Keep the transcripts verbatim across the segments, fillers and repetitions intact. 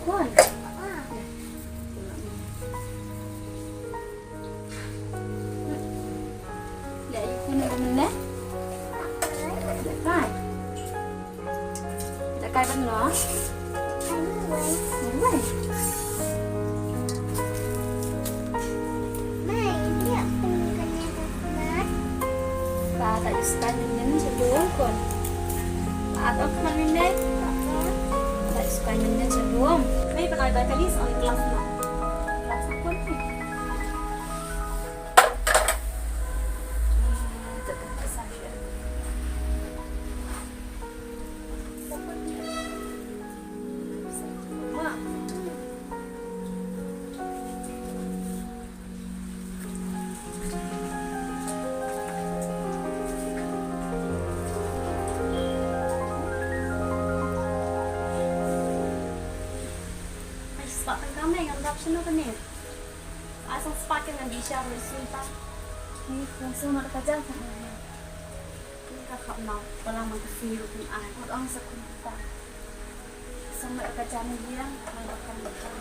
Khun. Leh ïa khun mynne. Leh kai. Leh kai ban no. Wei. Ba, ta ïa skai mynne sha dum khun. Ba, ta ïa skai mynne. Ta ïa skai mynne sha dum. Mei, ba, ba, ba, kali sa ong class na. Class na khun. Ai, spah tang ka mei ngan dap shano kane. Ai, sa spah ka ngan di sha ruh sum ta. Ni, ngan sum mar ka jang sa. Ka khap nau, ka lang man ka sngi ruh kum ai. Ngat ong sa kum ta. Sa ngat ka jam ïa, ngat ka kan kan.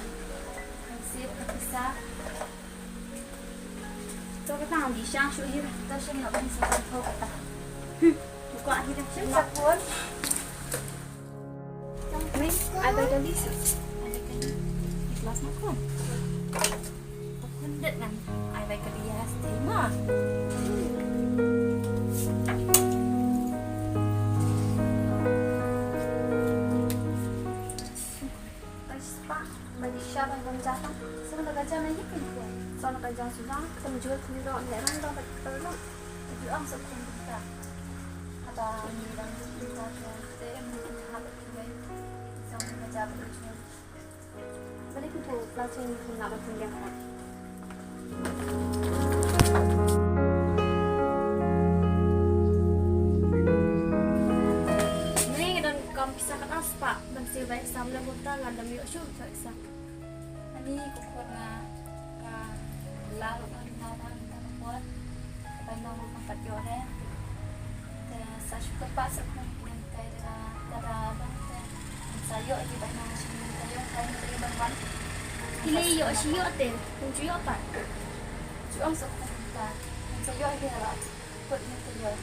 Kan sip ka pisa. To ka tang di sha shu hi, ta shu ngat ong sa kum ta. Hmm, buka hi dah shu sa kum. Mei, ai bai kali sa. Ai bai kali. Ikhlas ma kum. Khun det ngan ai bai ka bias te ma. Ai spa, ba di sha ban bam jatang. Sa na ka jam ai kin ko. Sa na ka jam su jang, sa jul ni ro ne ran ba ba ka ro. Di ong sa khun ta. Aba ni ran ta ka te em ni ha ba ki wei. Sa na ka jam ba jul. Balik ko plastic ni kena ba tinggal. Ni ngi don kam pisa kat aspa ban siew bai exam le buta ngan dam yok shu to exam. Ani ko khon nga ka la ro ka na na ka khon. Bai nong ruh ngam pat ïoh re. Te sa shu kyrpad sa khun ngan kai da da da bang te. Sa ïoh ïa bai nong shu ngan kai ïoh kai ngan ïoh ban wan. Ki lei ïoh shi ïoh te. Kum ju ïoh pat. Ju ong sa khun ta. Sa ïoh ïa la. Kut ngan kai ïoh.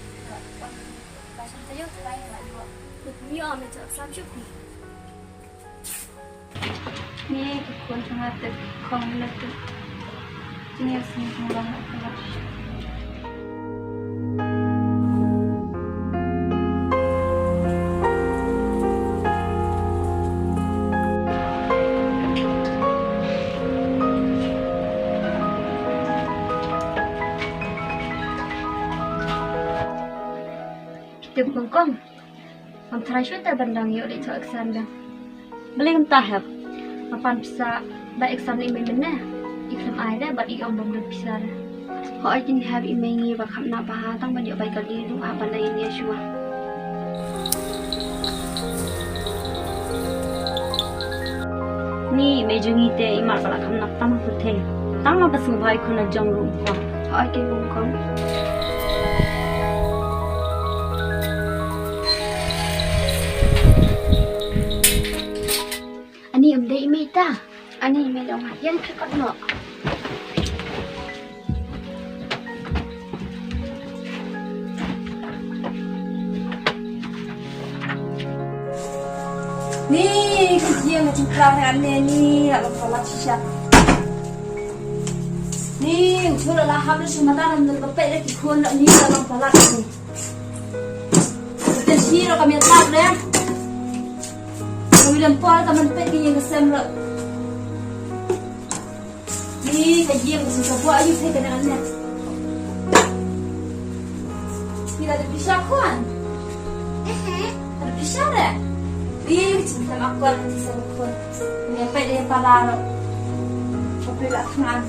Ba shu kai ïoh kai la ïoh. Kut ïoh me chok sam shu pi. Ni ka khun tang te khong na tu. Ni sini khong ba ha ka. Tip kong kong. Ngam tharai shuh te ban dang ïoh leit thoh exam dang. Balei ngam tah hep? Nga pan pisa ba exam lei mynne. I khlem ai de bad i ong bym don pisa de. Hooid kin hep i mei ngi ba kham nah bha tang ban ïoh bai kali ruh hap ban leit India shuwa. Ni mei jong ngi te i mar ba la kham nah tam pyrthei. Tang ma ba sngewbha i khun la jong ruh. Hooid kin bun kong. Ani ym dei i mei ta. Ani i mei long ha ïan khrekot noh. Ni ka ïing ka jingpyrkhat ne ni la long palat shisha. Ni u chura la hap shu mata nam dal ba peit ki khun ni la long palat ni. Ka tyrshi ruh kam ïatap re. Ka William Paul ka man peit ka ïing ka sem ruh. Ni ka ïing ka shisha buh ayu peit ka nang ne. Ni la da pisa khun. Ada pisa re. Ni ka jingkhlem akor ka jingkhlem akor. Ni peit ïa pala ruh. Ka peit la khman.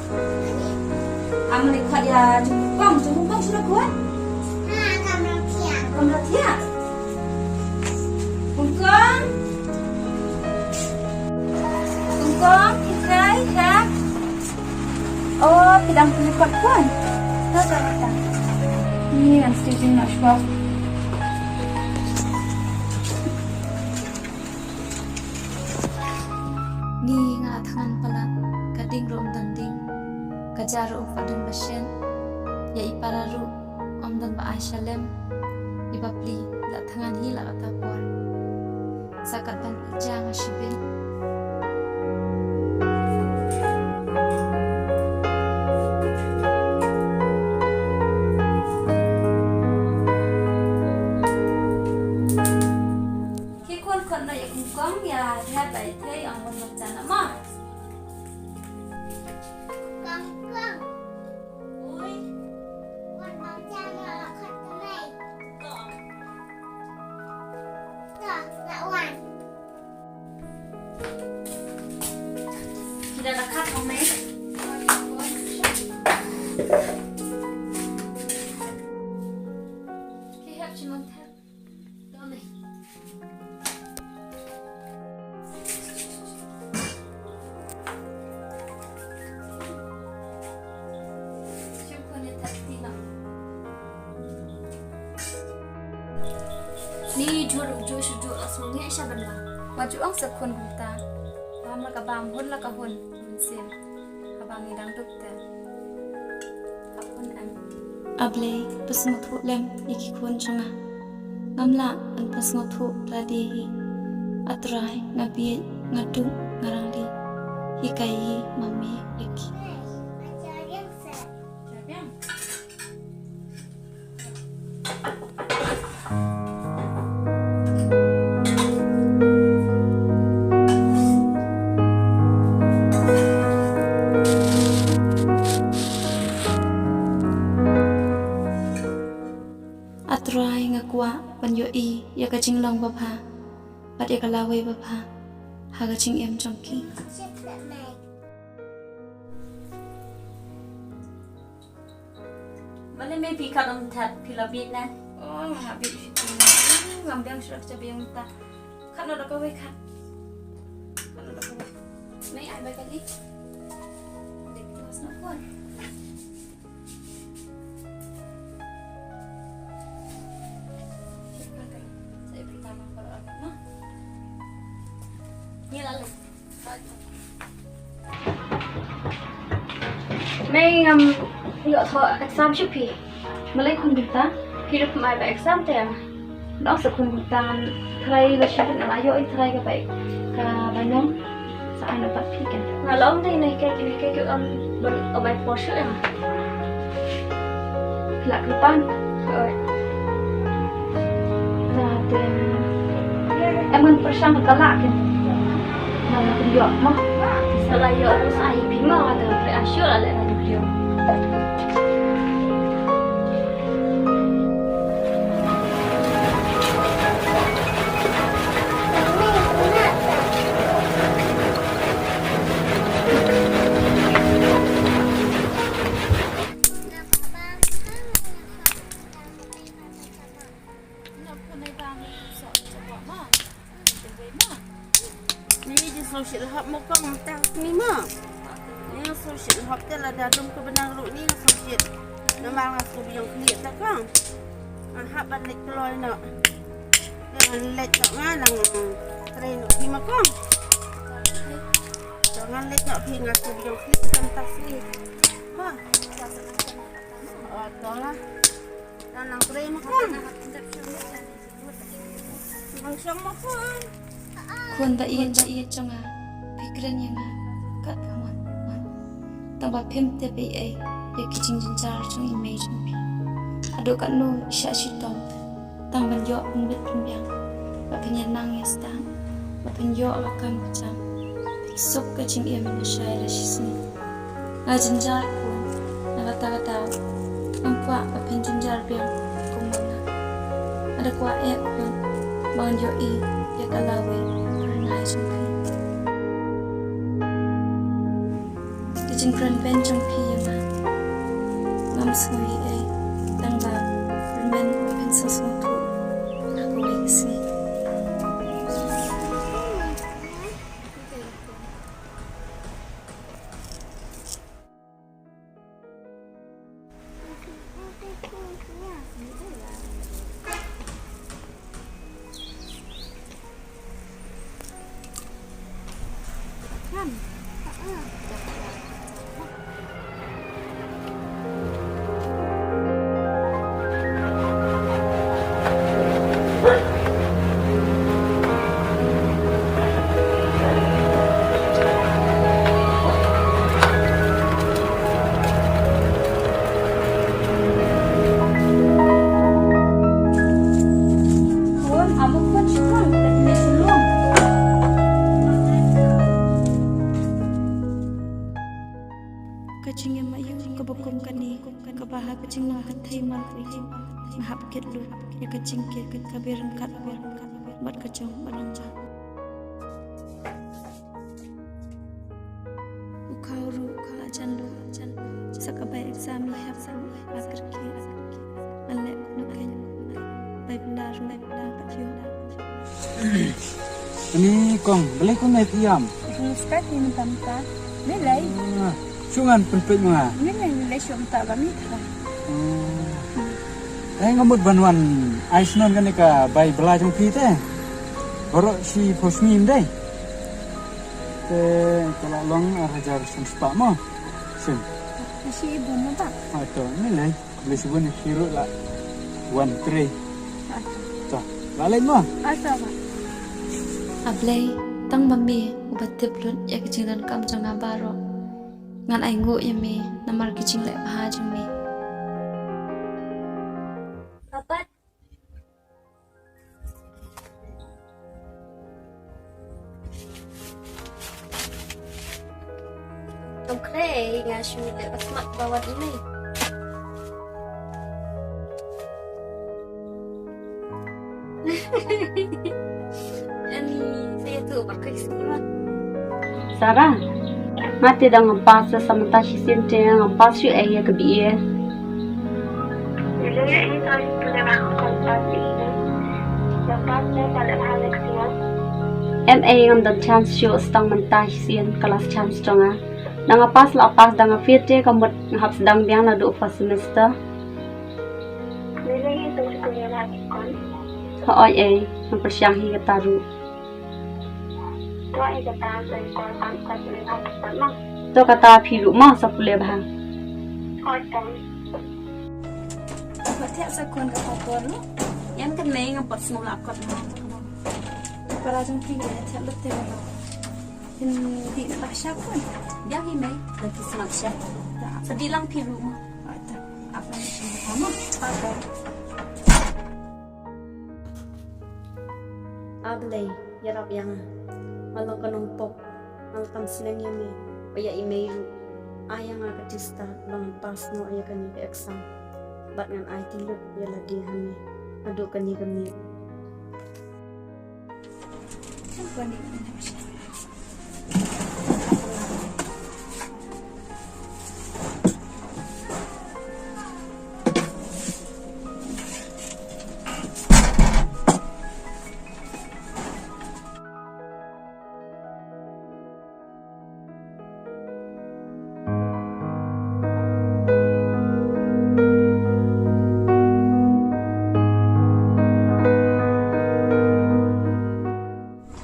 Am ni khot ïa jingkong, jingkong shu la khun. Ha, kam la thiah. Kam la thiah. Kong kong. Kong kong, phi kai ha. Oh, phi dang pynlipot khun. Ta ta ta. Ni ngan stitching noh shuwa. Ngan palat, ka ding ruh ym don ding, ka ja ruh ym pat don ba shen, ïa i para ruh ym don ba ai shalem, i bapli la thngan hi la kata por. Sa katban ïa nga shibit. Ki khun khun na ïa kong kong ïa ïa bai thei ang mon mon jana ma. Kong kong. Ui. Wan mon jana la khat ta mai. Kong. Ta la wan. Kita la khat ta mai. Ki hap chimon thar. Ni jur ju shu ju la sung ngi sha ban ba. Wa ju ong sa khun kumta. Bam la ka bam, hun la ka hun. Mynsiem. Haba ngi dang duk te. Hap hun em. A Blei, pynsngewthuh lem ïa ki khun jong nga. Ngam lah ban pynsngewthuh lade hi. A Trai, nga bieit, nga duk, nga rangli. Hikai hi ma me ïa ki. A Trai, nga kwah ban ïohi ïa ka jinglong babha bad ïa ka lawei babha ha ka jingim jong ki. Balei me phi kat ym that, phi la bieit ne? Oh, nga la bieit shi taïew. Ngam biang shuh ka jabieng mynta. Kat noh da kawei kat. Kat noh da kawei. Mei, ai bai kali. Dek tu mas na pun. Sa ïa phi tamam para anak, no? Ni la leh. Mei, ngam ïoh thoh exam shuh phi. Balei khun kumta? Phi ruh phim ai ba exam te. Nong sa khun kumta, tharai la shi khun la ïoh, tharai ka bai ka ba nong. Sa ai na pat phi kan. Nga la ong dei na kai kine kai ki ong ban ong ai por shuh em. Phi la kyrpang. Oi. Em ngan pyrshang ka la kin. Ngan pynïoh mo. Sa la ïoh ruh sa ai phi mo, ada pre asur ale ngan pynïoh. Ni jingsngewsih la hap mo kong, mynta ni mo. Ni nga sngewsih la hap te, lada dum ka bneng ruh ni nga sngewsih. Namar nga sngewbiang khlieh te kong. Nga hap ban leit kloi noh. Ngan leit noh nga, nang trei noh phi mo kong. To ngan leit noh phi, nga sngewbiang khlieh te mynta sngi. Ha. Oh, to la. Nang nang trei mo kong. Khun ba ïeit, ba ïeit jong nga, phi kren ïa nga katba mon mon. Tang ba phim tip ei ei ïa ki jingjynjar jong i mei jong phi. Haduh katno i shah shitom tang ban ïoh pynbit pynbiang, ba phin ïa nang ïa stad, ba phin ïoh ka kam ka jam, phin suk ka jingim lashai lashisngi. Nga jynjar khun, na kata ka daw ngam kwah ba phin jynjar biang kum ma nga. Nga da kwah eh khun ba ngan ïohi ïa ka lawei ka rnai jong phi. Ka jingkren beiñ jong phi ïa nga, ngam sngew ei ei tang ba kyrmen ba phin sa sngewthuh ha kawei ka sngi. Jinglong ka thei ma ka thei, nga hap kit lut ïa ka jingkit ka bei ryngkat bad ka jong ba long jong. U khaw ruh ka jan ruh jan sa ka bai exam i hap sa ba kyrkieh. Ngan leh kumno kein bai bla ruh bai bla pat ïoh. Ani kong, balei kong nai ïam? Namaskar ni mynta mynta. Balei? Ah, shu ngan pynpeit ma nga. Ni ni ni lei shu mynta ba mi tha. Oh. Eh, nga mut ban wan ai shnong kane ka bai bla jong phi te. Baroh shi phew shim dei. Te ka la long ar hajar san spah mo. Sim. Shi bun mo ba? Ato, ni lei. Lei shi bun ni phi ruh la wan trei. Ato. To, la lei mo. Ato ba. A Blei, tang ba me uba tip lut ïa ka jingdonkam jong nga baroh. Ngan ainguh ïa me namar ki jingleh bha jong me. Papa. Tong kre nga shu leh ba smat ba wat ine. Ani saya tu pakai semua. Sarah, nga te dang pass sa mynta shisien te nga pass shu ïa ka B A. M A ngam don chance shu stang mynta shisien ka last chance jong nga. Dang nga pass la pass dang nga fail te ka mut nga hap sdang biang naduh first semester. Hooid ei, nga pyrshang hi kata ruh. To kata phi ruh ma sa pule bha. Ba thiah sa khun ka khapor ruh. Ïan kan mei ngam pat sngew la kot ma. Para jong phi ne thiah lut te ba. Phin dih na ba sha khun. Biang hi mei, da phi smat sha. Sa dih lang phi ruh ma. Ata, apa ni? Apa? A Blei, ïarap ïa nga. Nga long ka nongpop, nga kam sneng ïa me, bad ïa i mei ruh. Ai ïa nga ka jingstad ba ngan pass noh ïa kane ka exam. Bad ngan aiti lut ïa lade ha me haduh kane ka miet.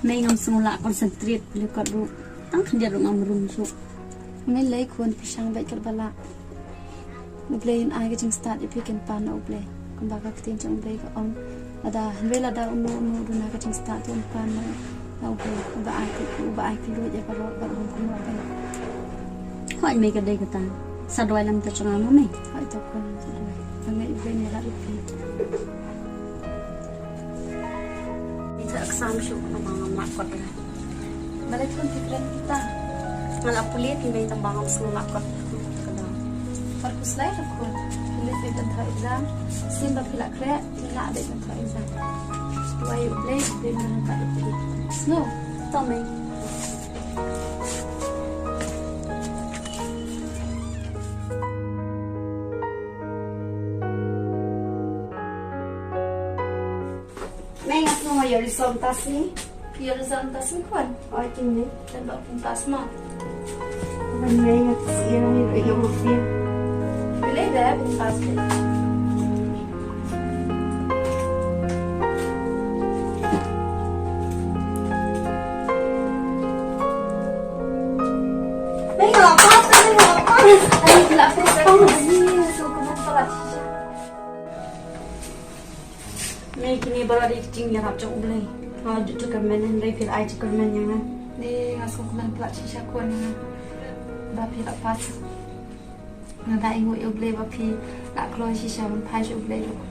Mei ngam sngewlah concentrate pule kot ruh. Tang khyndiat ruh ngam rung shuh. Mei lei khun pyrshang beit kat ba lah. U Blei un ai ka jingstad ïa phi kin pan na U Blei. Kumba ka ktien jong U Blei ka ong. Lada hynrei lada uno uno u duna ka jingstad to un pan na, na U Blei. Uba ai ka, uba ai ka luid ïa baroh bad um kumno phi. Hooid mei ka dei kata. Sa duwai lang ta jong nga mo mei. Hooid to khun sa duwai. Tang ngai U Blei un ïarap ïa phi. Ita aksam shu nama ngam lah kot ïa. Balei khun phi kren kita? Nga la pule phi mei tang ba ngam sngewlah kot. Ka dang. Par khuslai ruh khun. Phi leit beit ban thoh exam. Sien ba phi la khreh, phi lah beit ban thoh exam. Duwai U Blei, U Blei un nang pat ïa phi. Sngew? To mei. Mei nga sngew nga ïoh result mynta sngi. Phi ïoh result mynta sngi khun? Oi, kine. Tang ba phin pass ma. Ban mei nga sngew nga ïoh ïoh ma phi. Phi lei da phin pass phi. Mei nga la pass, mei nga la pass. Ai, nga la pass. Ai, nga sngew ka bok ka la shisha. Mei kine baroh dei ki jingïarap jong U Blei. Nga la ju kyrmen hynrei phi la ai jingkyrmen ïa nga. Dei nga sngewkmen palat shisha khun ïa nga. Ba phi la pass. Nga da ainguh ïa U Blei ba phi la kloi shisha ban phai sha U Blei ruh.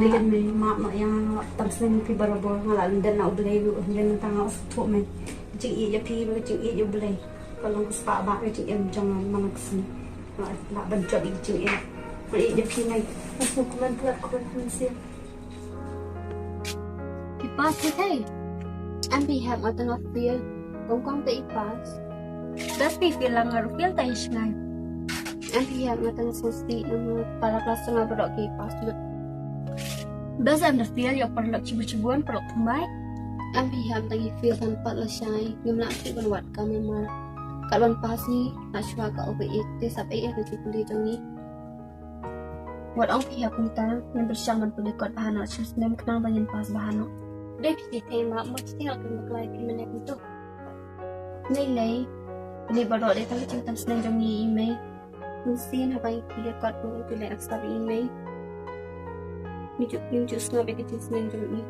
Dei kan mei map noh ïa nga, nga la tang sneng phi barabor, nga la lyndet na U Blei ruh hynrei mynta nga la sngewthuh mei. Ka jingïeit ïa phi bad ka jingïeit ïa U Blei ka long ka spah bah ka jingim jong nga man la ka sngi. Nga la lah ban jop ïa ka jingim. Phi ïa phi nai. Aku kumne plat kumne kumne sien. Phi pass hi thei. Em phi hap, nga tang fail. Kong kong te i pass. Bas phi fail lang, nga ruh fail te i shngai. Em phi hap, nga tang sngewsih namar para klas nga baroh ki pass lut. Bas em da fail, ïoh paralok chibu chibu, paralok thymmai. Em phi hap, tang i fail tang pat lashai. Ngim lah shuh ban wad ka namar kat ban pass ngi, nga shuwa ka over eight, te sap eight ka jingpule jong ngi. Wat ong phi hap kumta, ngin pyrshang ban pule kot bha noh shisnem khnang ba ngin pass bha noh. Dei phi thei ma, ma phi thei, nga kyrmen bakla ïa phi mynne kumto. Lei lei, ngi baroh dei tang ka jingthan sneng jong ngi i mei. Mynsiem haba ngi pule kot ruh ngi pule aksar i mei. Ngi ju, ngi ju sngap ïa ka jingsneng jong i.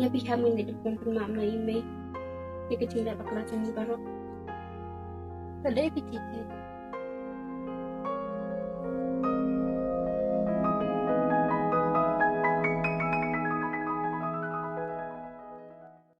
Ïa phi hap, ngin dei ban pynmap noh i mei ïa ka jingleh bakla jong ngi baroh. Ka dei phi thei.